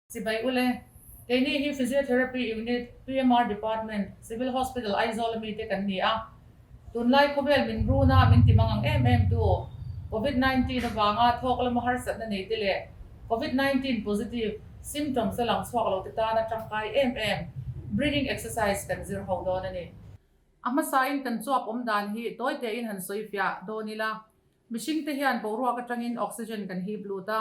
Chibai ule, keini hi Physiotherapy Unit, PMR Department, Civil Hospital Aizawl a mite kan ni a. Tunlai khawvel min runa min ti mang ang em em tu Covid 19 avanga thawk lama harsatna nei te leh Covid 19 positive symptoms a lang chhuak lo te tana tangkai em em breathing exercise kan zir ho dawn a ni. A hmasain kan chuap awm dan hi tawi tein han sawi fiah dawn ila, mihring te hian boruak atangin oxygen kan hip lut a,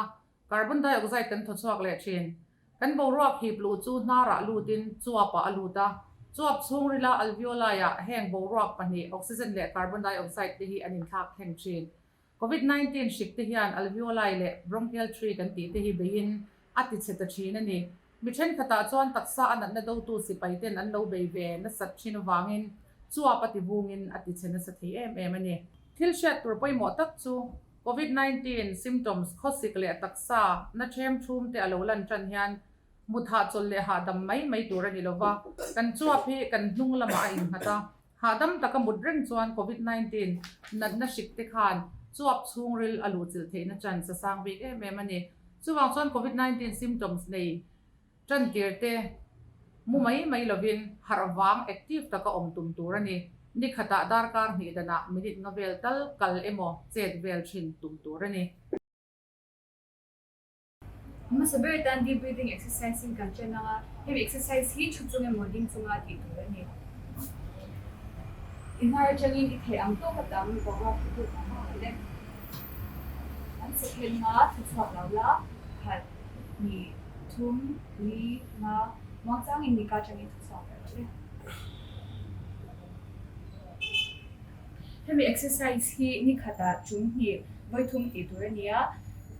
Carbon dioxide kan thaw chhuak leh thin. Kan boruak hip luh chu hnarah lutin chuapah a lut a, chuap chhungrila alveoli-ah heng boruak pahnih oxygen leh carbon dioxide te hi an inthlak thleng thin. Covid 19 hrik te hian alveoli leh bronchial tree kan tih te hi beiin a ti chhe ta thin a ni. Mi thenkhatah chuan taksa a natna dotu sipai ten an lo bei ve nasat thin avangin chuap a ti vungin a ti chhe nasa thei em em a ni. Thil hriat tur pawimawh tak chu Covid 19 symptoms khawsik leh taksa na ṭhem ṭhum te a lo lan ṭan hian mut hahchawlh leh hahdam mai mai tur a ni lo va, kan chuap hi kan hnung lamah a innghat a, hahdam taka mut reng chuan Covid 19 natna hrik te khan chuap chhungril a luhchilh theihna chance a sang bik em em a ni. Chuvang chuan Covid 19 symptoms nei Ṭantir te mu mai mai lovin harh vang active taka awm tum tur a ni. Ni khatah darkar hnih danah minute nga vel tal kal emaw chet vel thin tum tur a ni. Hmasa ber tan deep breathing exercise in kan ṭan ang a, hemi exercise hi thu chung emaw ding chunga tih tur a ni. I hnar aṭangin i theih ang tawk a tam boruak hi lut ang ang le. An second nga thu chhuak lo la, khat, hnih, Thum, li, nga, muangchangin nika atangin thu chhuak leh rawh le. Hemi exercise hi ni khatah chung hnih vawi thum tih tur a ni a,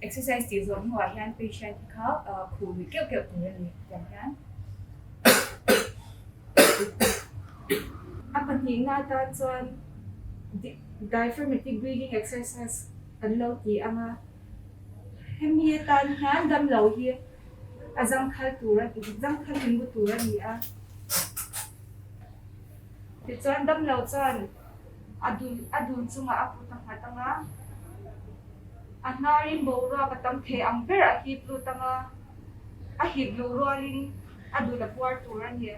exercise tih zawh hnuah hian patient kha khuh lui keuh keuh tur a ni tiang hian. A pahnihna atan chuan diaphragmatic breathing exercise kan lo ti ang a. Hemi atan hian damlo hi a zangkhal tur a zangkhal in mu tur a ni a. Tichuan damlo chuan a dul a dul chungah a kut a nghat ang a, a hnarin boruak a tam thei ang ber a hip lut ang a, a hip luh rualin a dul a puar tur a ni.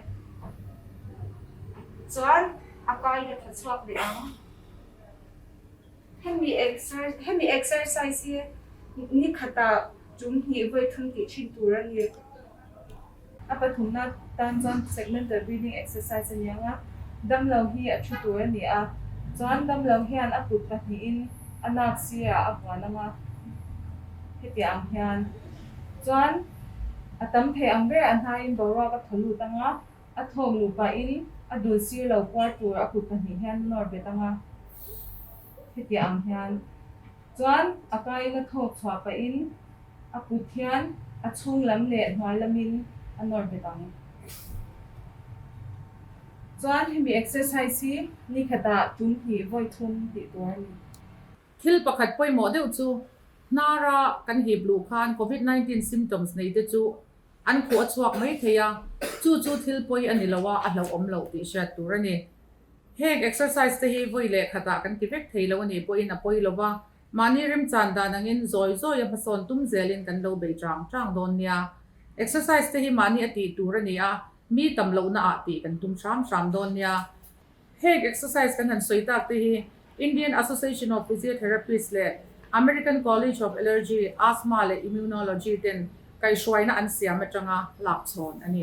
Chuan a kain a tha chhuak leh ang. Hemi hemi exercise hi ni khatah tum hnih vawi thum tih thin tur a ni. A pathumna tan chuan segmental breathing exercise a ni ang a, damlo hi a thu tur a ni a, chuan damlo hian a kut pahnihin a nak sirah a vuan ang a, heti ang hian chuan a tam thei ang ber a hnaiin boruak a thaw lut ang a. A thawk luh pahin a dul sir lo puar tur a kut pahnih hian a nawr bet ang a, heti ang hian chuan a kaiin a thawk chhuah pahin a kut hian a chhung lam leh hnuai lamin a nawr bet ang. Chuan hemi exercise hi ni khatah tum hnih vawi thum tih tur a ni. Thil pakhat pawimawh deuh chu hnara kan hip luh khan Covid 19 symptoms nei te chu An khuh a chhuak mai thei a, chu chu thil pawi a ni lo a, a hlauhawm loh tih hriat tur a ni. Heng exercise te hi vawi leh khatah kan ti vek thei lo a nih pawhin a pawi lo va, mahni remchan dan angin zawi zawi a hmasawn tum zelin kan lo bei chang chang dawn nia. Exercise te hi mahni a tih tur a ni a, mi tam lohna ah tih kan tum hram hram dawn nia. Heng exercise kan han sawi tak te hi Indian Association of Physiotherapists leh American College of Allergy, Asthma leh Immunology ten kaihhruaina an siam atanga lak chhawn a ni.